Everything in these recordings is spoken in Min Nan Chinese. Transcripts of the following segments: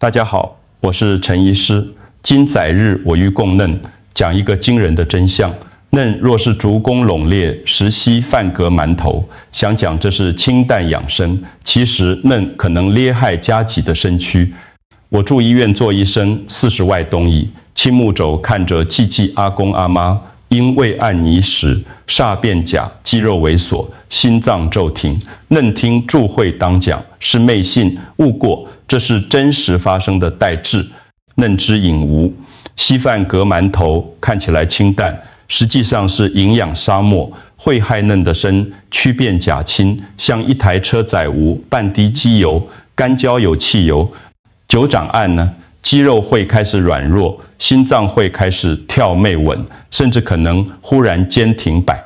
大家好，我是陳醫師。今載日我欲共恁講一個驚人的真相。恁若是逐工攏咧食稀飯格饅頭，想講這是清淡養生，其實恁可能咧害家己的身軀。我住醫院做醫生40外冬矣，親目肘看著濟濟阿公阿媽因為按呢食，煞變鉀，肌肉萎縮，心臟驟停。恁聽著會當講是迷信毋過，這是真實發生的代誌。恁知影無？稀飯隔饅頭看起來清淡，實際上是營養沙漠，會害恁的身軀變鉀輕，像一台車載無半滴機油，乾焦有汽油。久長按呢，肌肉會開始軟弱，心臟會開始跳袂穩，甚至可能忽然間停擺。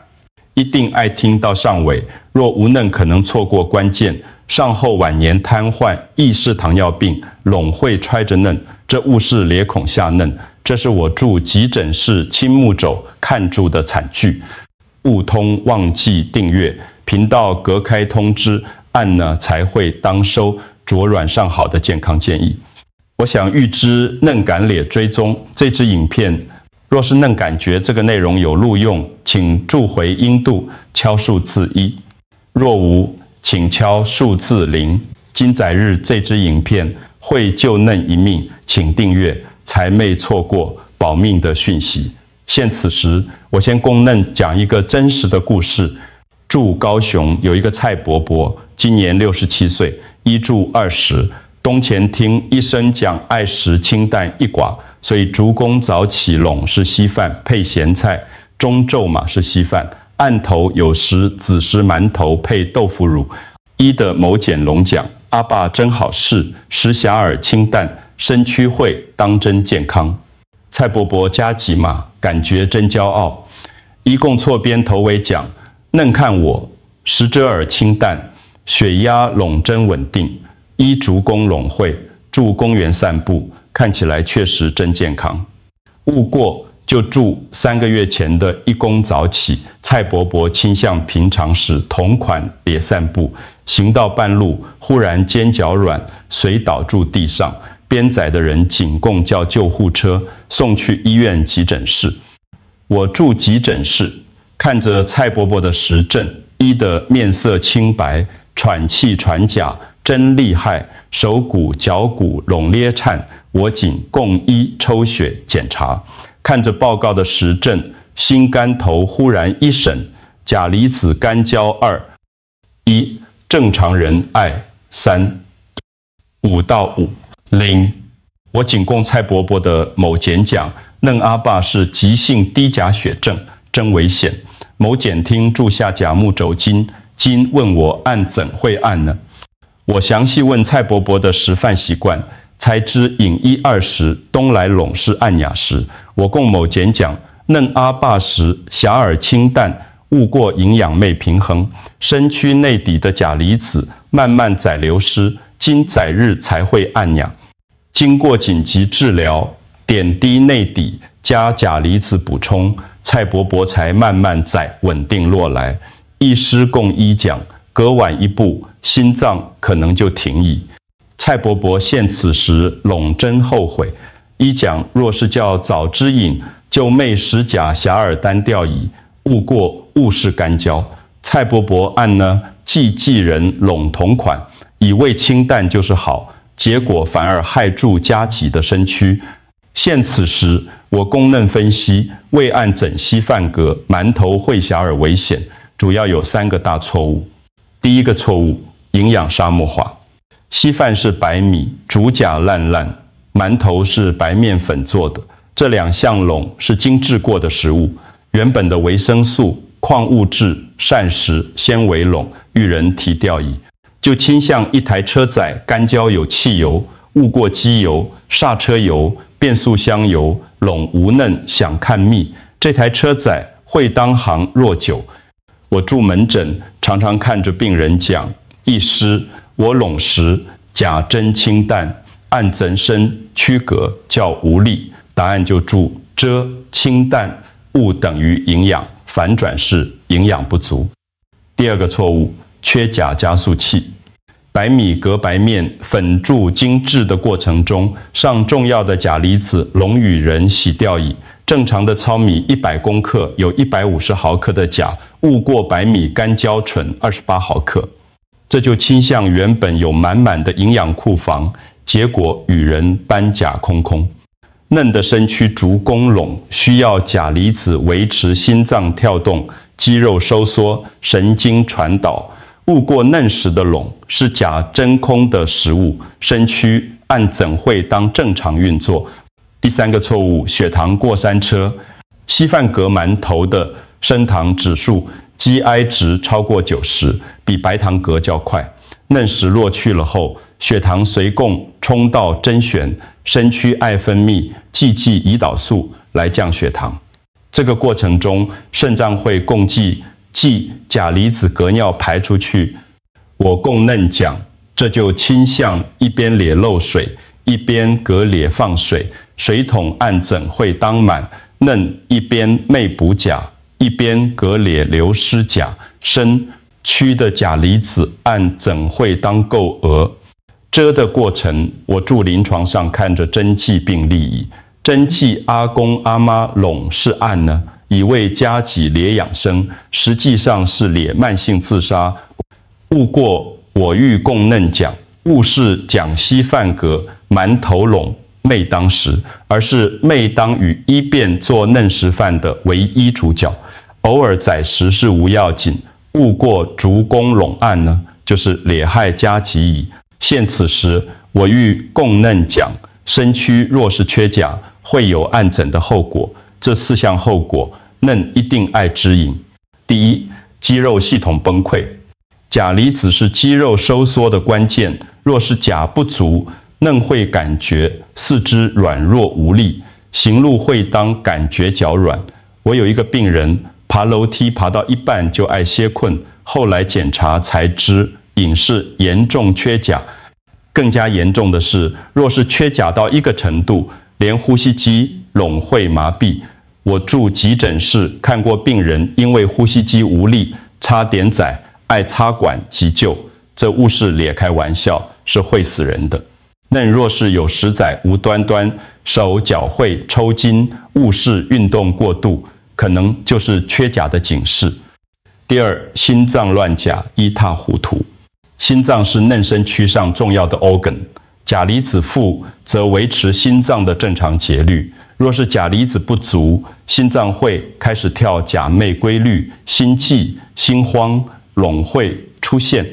一定愛聽到上尾，若無恁可能錯過關鍵。上後晚年癱瘓、抑是糖尿病，攏會揣著恁，這毋是咧恐嚇恁，這是我住急診室親目肘看著的慘劇。毋通忘記訂閱頻道，格開通知，按呢才會當收著軟上好的健康建議。我想預知恁敢咧追蹤這支影片，若是恁感覺這個內容有路用，請註回應度敲數字一；若無，請敲數字零。今載日這支影片會救恁一命，請訂閱，才沒錯過保命的訊息。現此時，我先共恁講一個真實的故事。住高雄有一個蔡伯伯，今年67歲，伊住20。冬前聽醫生講愛食清淡一寡，所以逐工早起攏是稀飯配鹹菜，中晝嘛是稀飯，暗頭有時只食饅頭配豆腐乳。伊的某簡攏講，阿爸真好食，食遐爾清淡，身軀會當真健康。蔡伯伯家己嘛，感覺真驕傲。伊共厝邊頭尾講，恁看我食遮爾清淡，血壓攏真穩定。伊逐工攏會駐公園散步，看起來確實真健康。毋過就駐3個月前的一工早起，蔡伯伯親像平常時同款咧散步，行到半路，忽然間腳軟，隨倒駐地上。邊載的人緊共叫救護車送去醫院急診室。我住急診室，看着蔡伯伯的時症，伊的面色青白，喘氣喘鉀真厲害，手骨腳骨攏咧顫。我緊共伊抽血檢查，看着報告的時症，心肝頭忽然一沈，鉀離子乾焦二一，正常人愛3，5到5零。我僅共蔡伯伯的某簡講，恁阿爸是急性低鉀血症，真危險。某簡聽著嚇鉀目肘緊，緊問我按怎會按呢？我詳細問蔡伯伯的食飯習慣，才知飲一二十東來攏是按亞食。我共某簡講，恁阿爸食遐爾清淡，毋過營養未平衡，身軀內底的鉀離子慢慢在流失，今載日才會按亞。經過緊急治療，點滴內底加鉀離子補充，蔡伯伯才慢慢在穩定落來。醫師共伊講，隔晚一步，心臟可能就停矣。蔡伯伯現此時攏真後悔，伊講若是較早知影，就袂食鉀遐爾單調矣，毋過毋是乾焦。蔡伯伯按呢，濟濟人攏同款，以為清淡就是好，結果反而害著家己的身軀。現此時，我共恁分析，為按怎稀飯格饅頭會遐爾危險，主要有三個大錯誤。第一個錯誤，營養沙漠化。稀飯是白米煮鉀爛爛，饅頭是白麵粉做的，這兩項攏是精製過的食物，原本的維生素、礦物質、膳食纖維攏予人提掉矣。就親像一台車載乾焦有汽油，毋過機油、剎車油、變速箱油攏無恁想看密，這台車仔會當行偌久？我住門診，常常看着病人講，醫師，我攏食鉀真清淡，按怎身軀閣較無力？答案就駐這清淡毋等於營養，反轉是營養不足。第二個錯誤，缺鉀加速器。白米隔白面粉铸精制的过程中，上重要的鉀离子拢予人洗掉矣。正常的糙米100公克有150毫克的鉀，毋过白米甘蕉醇28毫克，这就亲像原本有满满的营养库房，结果予人搬钾空空。嫩的身躯足弓拢，需要钾离子维持心脏跳动、肌肉收缩、神经传导。毋过嫩食的拢是钾真空的食物，身躯按怎会当正常运作？第三个错误，血糖过山车，稀饭隔馒头的升糖指数 GI 值超过90，比白糖隔較快。嫩食落去了後，血糖隨共衝到真懸，身軀愛分泌劑劑胰島素來降血糖。這個過程中，腎臟會供給劑鉀離子隔尿排出去。我共嫩講，這就親像一邊咧漏水，一邊隔咧放水，水桶按怎會當滿？嫩一邊沒補鉀，一邊隔咧流失鉀，身軀的鉀離子按怎會當夠額？這的過程，我住臨床上看著真濟病例矣。真濟阿公阿媽攏是按呢，以為家己咧養生，實際上是咧慢性自殺。毋過我欲共嫩講，毋是講稀飯隔饅頭攏袂當食，而是袂當予伊變做嫩食飯的唯一主角。偶爾宰食是無要緊，毋過逐工攏按呢，就是咧害家己矣。現此時，我欲共嫩講，身軀若是缺鉀，會有按怎的後果？這四項後果，嫩一定愛知影。第一，肌肉系統崩潰。鉀離子是肌肉收縮的關鍵，若是鉀不足，嫩會感覺四肢軟弱無力，行路會當感覺腳軟。我有一個病人，爬樓梯爬到一半就愛歇睏，後來檢查才知隱是嚴重缺鉀。更加嚴重的是，若是缺鉀到一個程度，連呼吸肌攏會麻痹。我住急診室看過病人，因為呼吸肌無力，差點仔愛插管急救。這毋是咧開玩笑，是會死人的。嫩若是有時仔無端端手腳會抽筋，毋是運動過度，可能就是缺鉀的警示。第二，心臟亂鉀一塌糊塗。心臟是嫩身軀上重要的 organ，鉀離子富則維持心臟的正常節律。若是鉀離子不足，心臟會開始跳鉀沒規律，心悸、心慌、攏會出現。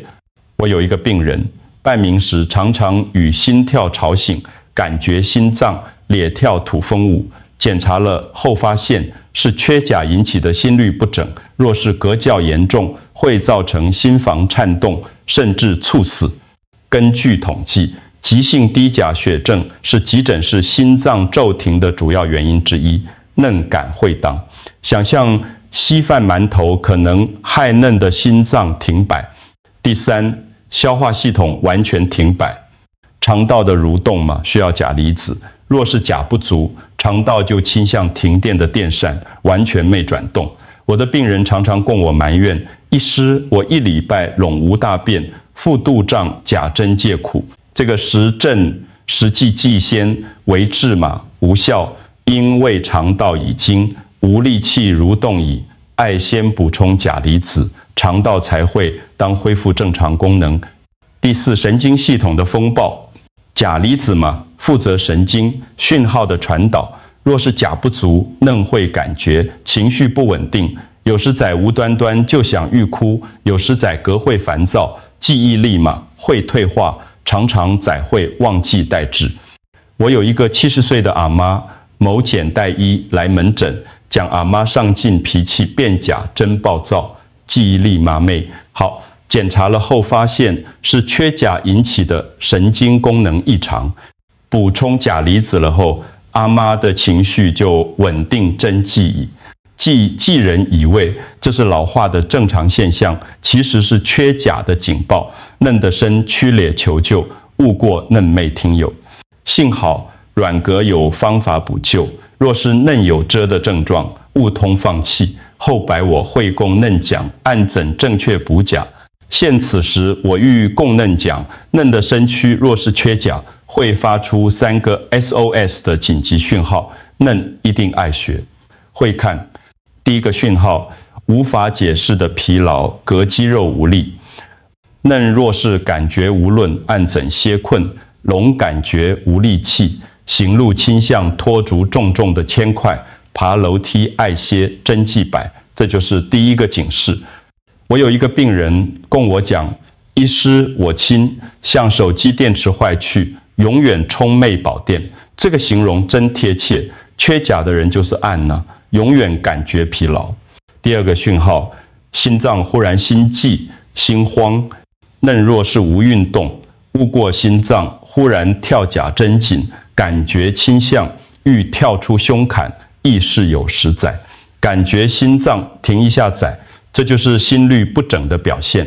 我有一個病人，半暝時常常予心跳吵醒，感覺心臟咧跳土風舞。檢查了後發現是缺鉀引起的心律不整。若是隔較嚴重，會造成心房顫動，甚至猝死。根據統計，急性低鉀血症是急診室心臟驟停的主要原因之一。嫩敢會當想象稀飯饅頭可能害嫩的心臟停擺。第三，消化系統完全停擺，腸道的蠕動嘛需要鉀離子，若是鉀不足，腸道就親像停電的電扇，完全沒轉動。我的病人常常共我埋怨，醫師，我一禮拜攏無大便，腹肚脹，鉀真介苦。這個時陣實際劑纖維質嘛無效，因為腸道已經無力氣蠕動矣，愛先補充鉀離子，腸道才會當恢復正常功能。第四，神經系統的風暴，鉀離子嘛負責神經訊號的傳導。若是鉀不足，嫩會感覺情緒不穩定，有時仔無端端就想欲哭，有時仔隔會煩躁，記憶力嘛會退化，常常仔會忘記代誌。我有一個70歲的阿媽，某簡帶醫來門診，講阿媽上近脾氣變鉀，真暴躁，記憶力嘛沒好。檢查了後發現是缺鉀引起的神經功能異常，補充鉀離子了後，阿媽的情緒就穩定真濟矣。濟人以為這是老化的正常現象，其實是缺鉀的警報。嫩的身軀咧求救，毋過嫩沒聽有。幸好軟革有方法補救。若是嫩有這的症狀，勿通放棄。後擺我會共嫩講按怎正確補鉀。现此时，我欲共恁讲，恁的身躯若是缺鉀，会发出三个 SOS 的紧急讯号，恁一定爱学会看。第一个讯号，无法解释的疲劳，骼肌肉无力。恁若是感觉无论按怎歇困，拢感觉无力气，行路倾向拖足重重的铅块，爬楼梯爱歇真记摆，这就是第一个警示。我有一个病人共我讲，医师，我亲像手机电池坏去，永远充未饱电，这个形容真贴切。缺鉀的人就是按呢，永远感觉疲劳。第二个讯号，心脏忽然心悸、心慌。恁若是无运动，毋过心脏忽然跳甲真紧，感觉倾向欲跳出胸坎，亦是有实在。感觉心脏停一下载，这就是心律不整的表现。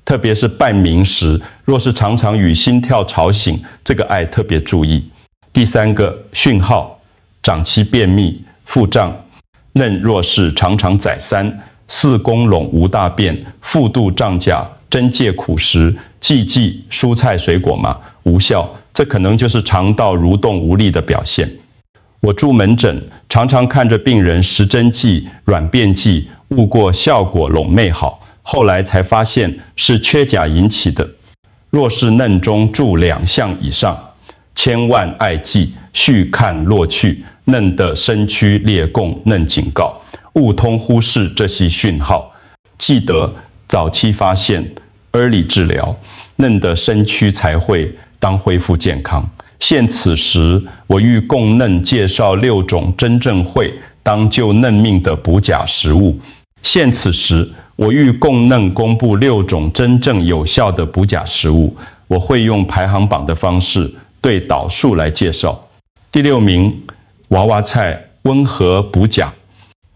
特别是半眠时，若是常常与心跳吵醒，这个爱特别注意。第三个讯号，长期便秘、腹胀。恁若是常常再三四工拢无大便，腹肚胀甲，真戒苦食，忌忌蔬菜水果嘛无效，这可能就是肠道蠕动无力的表现。我住门诊，常常看着病人食针剂、软便剂，毋过效果拢未好，后来才发现是缺鉀引起的。若是恁中注两项以上，千万爱记续看落去，恁的身躯咧共恁警告，勿通忽视这些讯号。记得早期发现，early 治疗，恁的身躯才会当恢复健康。现此时，我欲共恁介绍六种真正会当救恁命的补鉀食物。现此时，我欲共恁公布六种真正有效的补鉀食物。我会用排行榜的方式对导数来介绍。第六名，娃娃菜温和补鉀。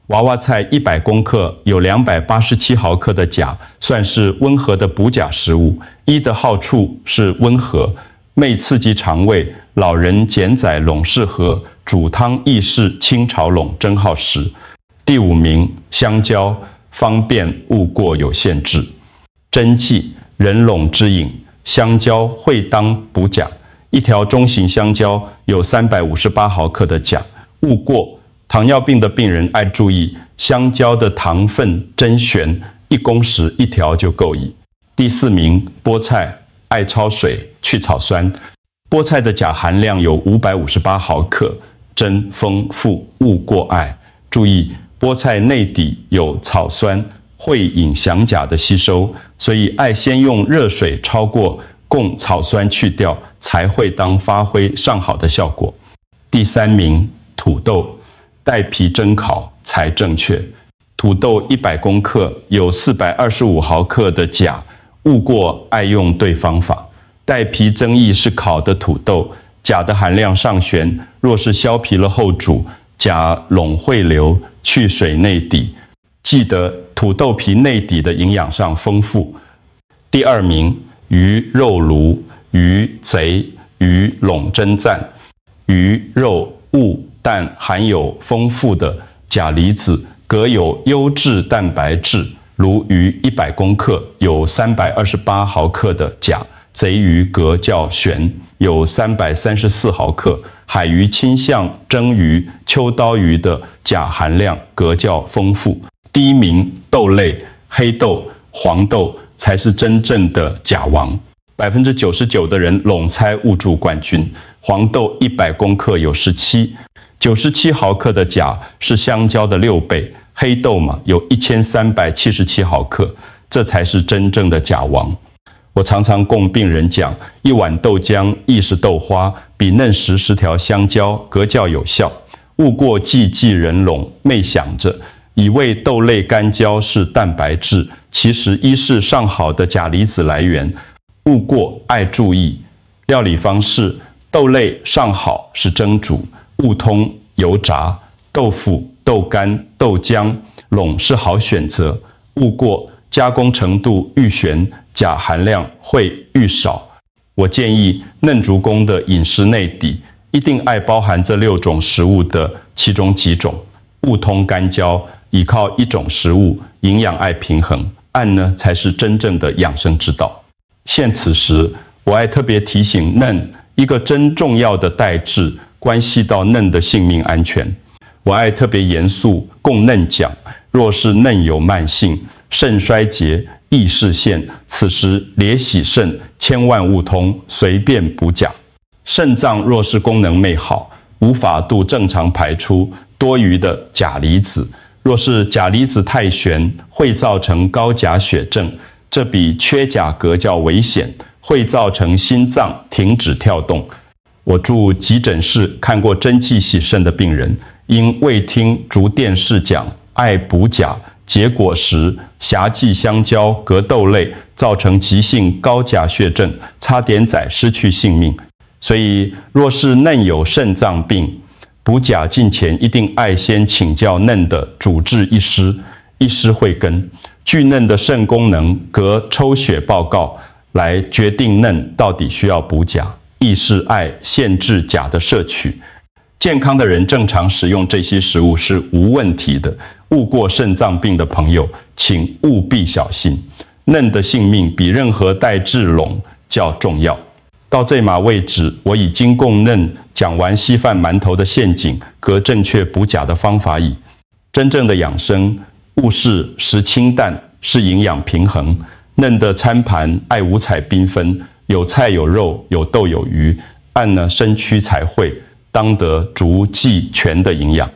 娃娃菜100公克有287毫克的鉀，算是温和的补鉀食物。伊的好处是温和，袂刺激肠胃，老人健仔拢适合，煮汤抑是清炒拢真好食。第五名，香蕉，方便毋过有限制。真记人拢知影，香蕉会当补鉀，一条中型香蕉有358毫克的鉀。毋过糖尿病的病人爱注意，香蕉的糖分真悬，一工时一条就够矣。第四名，菠菜，爱焯水去草酸。菠菜的鉀含量有558毫克，真丰富，毋过爱注意，菠菜内底有草酸，会影响鉀的吸收，所以爱先用热水焯过，共草酸去掉，才会当发挥上好的效果。第三名，土豆，带皮蒸烤才正确。土豆100公克有425毫克的鉀，毋过爱用对方法。带皮蒸抑是烤的土豆，鉀的含量上悬。若是削皮了后煮，鉀拢会流去水内底。记得土豆皮内底的营养上丰富。第二名，鱼肉炉、鱼贼、鱼拢真赞。鱼肉物蛋含有丰富的鉀离子，阁有优质蛋白质，如鱼100公克有328毫克的鉀。贼鱼阁较悬，有334毫克。海鱼倾向蒸鱼、秋刀鱼的鉀含量阁较丰富。第一名，豆类，黑豆、黄豆才是真正的鉀王。99%的人拢猜毋著冠军。黄豆100公克有17，97毫克的鉀是香蕉的6倍。黑豆嘛，有1377毫克，这才是真正的鉀王。我常常共病人讲，一碗豆浆抑是豆花，比恁食10条香蕉阁较有效。毋过济济人拢袂想著，以为豆类干胶是蛋白质，其实伊是上好的鉀离子来源。毋过爱注意料理方式，豆类上好是蒸煮，勿通油炸。豆腐、豆干、豆浆拢是好选择。毋过加工程度愈悬，鉀含量会愈少。我建议恁逐工的饮食内底一定爱包含这六种食物的其中几种，勿通干焦，倚靠一种食物，营养爱平衡。按呢才是真正的养生之道。现此时，我爱特别提醒恁一个真重要的代誌，關係到恁的性命安全。我愛特別嚴肅共恁講，若是恁有慢性腎衰竭、意識線，此時咧洗腎，千萬勿通隨便補鉀。腎臟若是功能未好，無法度正常排出多餘的鉀離子。若是鉀離子太懸，會造成高鉀血症，這比缺鉀閣較危險，會造成心臟停止跳動。我住急診室看過真濟洗腎的病人，因未聽足電視講愛補鉀，結果食狎劑香蕉、閣豆類，造成急性高鉀血症，差點仔失去性命。所以，若是恁有腎臟病，補鉀進前一定愛先請教恁的主治醫師，醫師會根據恁的腎功能閣抽血報告來決定恁到底需要補鉀，抑是愛限制鉀的攝取。健康的人正常食用這些食物是無問題的。誤過腎臟病的朋友，請務必小心。恁的性命比任何代誌攏較重要。到這馬為止，我已經共恁講完稀飯饅頭的陷阱和正確補鉀的方法矣。真正的養生，勿是食清淡，是營養平衡。恁的餐盤愛五彩繽紛，有菜有肉有豆有魚，按呢身軀才會當得足濟全的營養。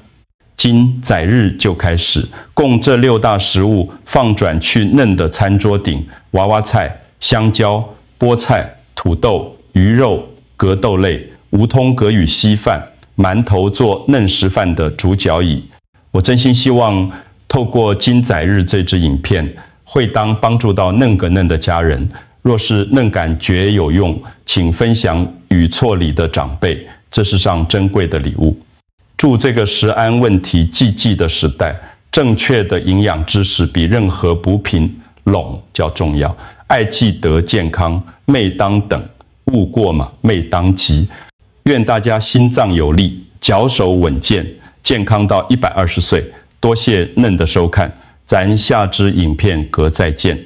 今載日就開始，共這六大食物放轉去恁的餐桌頂：娃娃菜、香蕉、菠菜、土豆、魚肉、閣豆類，無通閣與稀飯、饅頭做恁食飯的主角矣。我真心希望透過今載日這支影片，會當幫助到恁閣恁的家人。若是恁感覺有用，請分享與厝裡的長輩，這是上珍貴的禮物。祝這個食安問題濟濟的時代，正確的營養知識比任何補品攏較重要。愛記得健康，袂當等，毋過嘛，袂當急。願大家心臟有力，腳手穩健，健康到120歲。多謝恁的收看，咱下支影片閣再見。